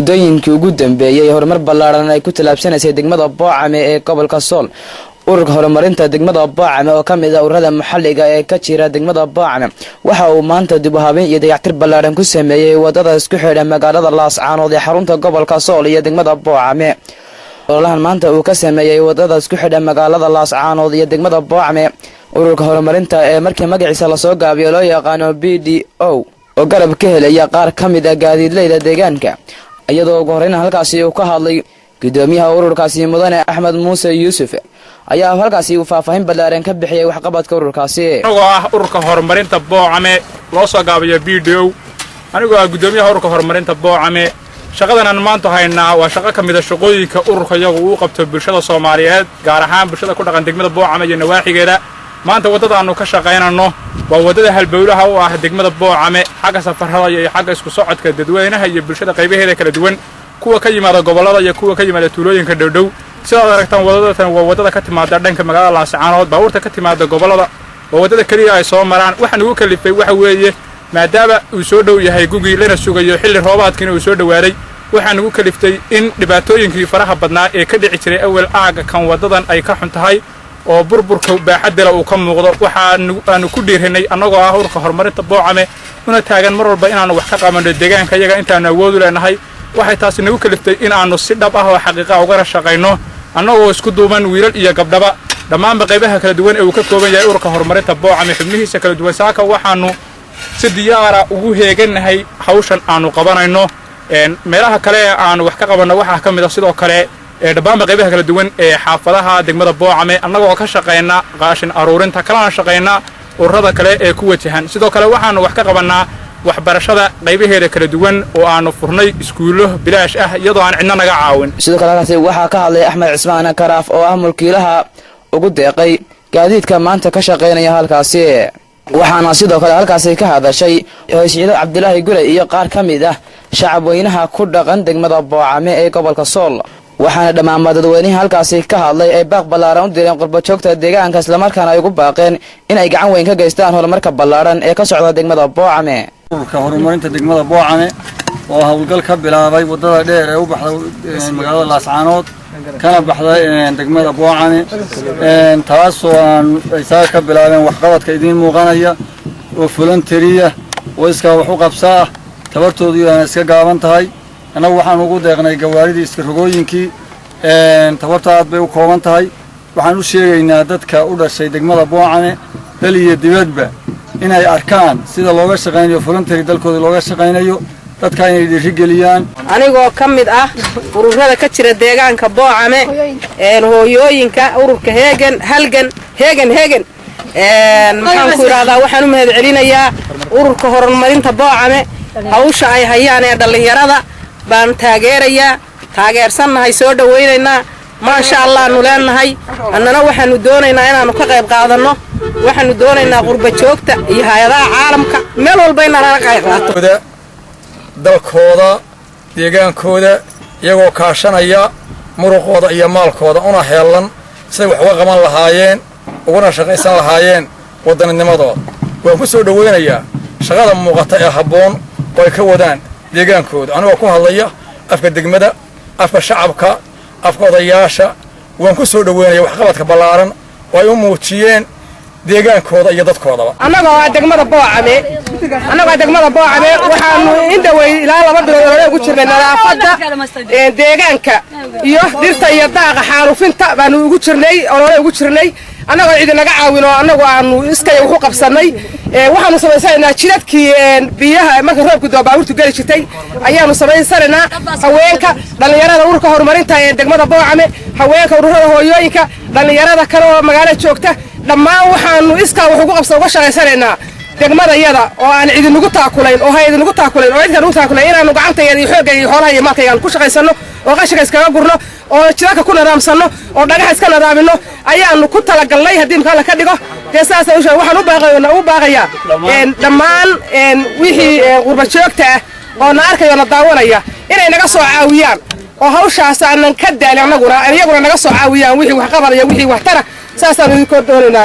Muddooyinkii ugu dambeeyey horumar ballaaran ay ku tallaabsanaysay degmada Boocame ee gobolka Sool. Ururka horumarinta degmada Boocame, oo ka mid ah ururada maxalliga ee ka jira degmada Boocame, waxa uu maanta dib u habeyn iyo dayactir ballaaran ku sameeyey wadada isku xidha magaalada Laascaanood ee xarunta gobolka Sool iyo degmada Boocame. Ololahan maanta uu ka sameeyey wadada isku xidha magaalada Laascaanood iyo degmada Boocame ururka horumarinta ee markii magaciisa lasoo gaabiyo loo yaqaano BDO, oo garab ka helaya qaar ka mid ah gaadiidleyda deegaanka, iyadoo ugu horreyn halkaasi uu ka hadlay gudoomiyaha ururkaasi, mudane Axmed Muuse Yuusuf, ayaa halkaasi uu faahfaahin ballaaran ka bixiyay waxqabadka ururkaasi. Anigoo ah ururka horumarinta Boocame, loo soo gaabiyo BDO, anigoo ah guddoomiyaha ururka horumarinta Boocame, shaqadan aan maanta haynaa waa shaqo ka mid ah shaqooyinka ururka iyagu uu qabto bulshada Soomaaliyeed, gaar ahaan bulshada ku dhaqan degmada Boocame iyo nawaaxigeeda. Maanta waddada aannu ka shaqaynanno waa waddada halbowlaha u ah degmada Boocame xagga safarrada iyo xagga isku socodka dadweynaha iyo bulshada qaybaheeda kala duwan, kuwa ka yimaada gobollada iyo kuwa ka yimaada tuulooyinka dhowdhow. Sidaad aragtaan, waddadatan waa waddada ka timaada dhanka magaalada Laascaanood. Baabuurta ka timaada gobollada waa waddada keliya ay soo maraan. Waxa nugu kalifay waxa weeye, maadaama uu soo dhow yahay gugii, lana sugayo xilli roobaadkiina uu soo dhowaaday, waxaa nugu kaliftay in dhibaatooyinkii faraha badnaa ee ka dhici jiray awel aagga kan waddadan ay ka xun tahay oo burburka baaxaddala uu ka muuqdo. Waxaanu ku dhiiranay, annagoo ah ururka horumarinta Boocame, una taagan mar walba inaannu wax ka qabanno deegaanka iyaga intaannu awoodu leenahay, waxay taasi nagu kaliftay in aannu si dhab ah oo xaqiiqa ugana shaqayno, annagoo isku duuban, wiilal iyo gabdhaba, dhammaanba qaybaha kala duwan ee uu ka kooban yahay ururka horumarinta Boocame, xubnihiisa kala duwan. Saaka waxaannu si diyaara ugu heegannahay hawshan aannu qabanayno. Meelaha kale ee aanu wax ka qabanno waxaa ka mid ah sidoo kale dhammaanba qaybaha kala duwan ee xaafadaha degmada Boocame, annagoo ka shaqayna qashin aruurinta, kalana shaqayna ururada kale ee ku wajahan. Sidoo kale waxaannu wax ka qabannaa waxbarashada qaybaheeda kala duwan, oo aanu furnay iskuullo bilaash ah iyadoo aan cidna naga caawin. Sidoo kale halkaasi waxaa ka hadlay Axmed Cismaan Karaaf, oo ah mulkiilaha ugu deeqay gaadiidka maanta ka shaqaynaya halkaasi. Waxaana sidoo kale halkaasi ka hadashay Hoysciido Cabdilaahi Gurey iyo qaar ka mid ah shacab weynaha ku dhaqan degmada Boocame ee gobolka Sool. Waxaana dhammaanba dadweynihii halkaasi ka hadlay ay baaq ballaaran u direen qurbajoogta deegaanka, islamarkaana ay ugu baaqeen in ay gacan weyn ka geystaan horumarka ballaaran ee ka socda degmada Boocame. Ururka horumarinta degmada Boocame oo howlgal ka bilaabay waddada dheer ee u baxda magaalada Laascaanood kana baxda degmada Boocame, taasoo aan ay saa ka bilaabeen waxqabadka idiin muuqanaya oo voluntary ah oo iskaa wax u qabsa ah, tabartoodu aana iska gaaban tahay. Annagu waxaan ugu deeqnay gawaaridii iska rogooyinkii. Tabarta aad bay u kooban tahay. Waxaan u sheegaynaa dadka u dhashay degmada Boocame, dal iyo dibadba, inay arkaan sida looga shaqaynayo voluntary, dalkooda looga shaqaynayo, dadka inay dhiirigeliyaan. Anigoo ka mid ah ururada ka jira deegaanka Boocame, hooyooyinka ururka Heegan, Halgan, Heegan, Heegan, maxaan ku idhahdaa, waxaan u mahad celinayaa ururka horumarinta Boocame. Hawsha ay hayaan ee dhallinyarada baanu taageerayaa, taageersannahay, soo dhawaynaynaa, maasha Allaanu leenahay. Annana waxaanu doonaynaa inaannu ka qayb qaadanno. Waxaanu doonaynaa qurba joogta iyo hay-adaha caalamka meel walba inaan nala qayb qaato. Dalkooda, deegaankooda, iyagoo kaashanaya muruqooda iyo maalkooda, una heellan siday wax uga qaban lahaayeen uguna shaqaysan lahaayeen waddaninimadooda, waan ku soo dhowaynayaa shaqada muuqata ee habboon oo ay ka wadaan deegaankooda. Anigoo ku hadlaya afka degmada, afka shacabka, afka odayaasha, waan ku soo dhoweynaya waxqabadka ballaaran oo ay u muujiyeen deegaankooda iyo dadkoodaba. Annagoo degmada Boocame, waxaanu in dhawey ilaa 2 bilood hore ugu jirnay nadaafadda deegaanka iyo dhirta iyo daaqa xaarufinta baanu ugu jirnay, olole ugu jirnay, annagoo cidinaga caawin oo annagu aanu iskaya waxu qabsannay. Waxaanu samaysanaynaa jidadkii biyaha marka roobku doo baabuurtu geli jirtay ayaanu samaysanaynaa. Haweenka, dhallinyarada ururka horumarinta ee degmada Boocame, haweenka, ururada hooyooyinka, dhallinyarada kale oo magaalada joogta, dhammaan waxaanu iskaa wax ugu qabsa uga shaqaysanaynaa degmadayada oo aan cidinagu taakulayn oo hay-adinagu taakulayn oo cidkan ugu taakulayn, inaanu gacantayada iyo xoogga iyo xoolaha iyo maalkayga aan ku shaqaysanno oo qashinka iskaga gurno oo jidadka ku nadaamsanno oo dhagaxa iska nadaamino ayaanu ku talagalnay. Haddii imkaan ka dhigo dee saasa u waxaan u baaqayaa dhammaan wixii qurba joogta ah oo na arkaya oo na daawanaya inay naga soo caawiyaan oo hawshaas aanan ka daalin, annaguna iyaguna naga soo caawiyaan wixii wax qabanaya, wixii wax tara. Saasaanu idinkoo doonaynaa.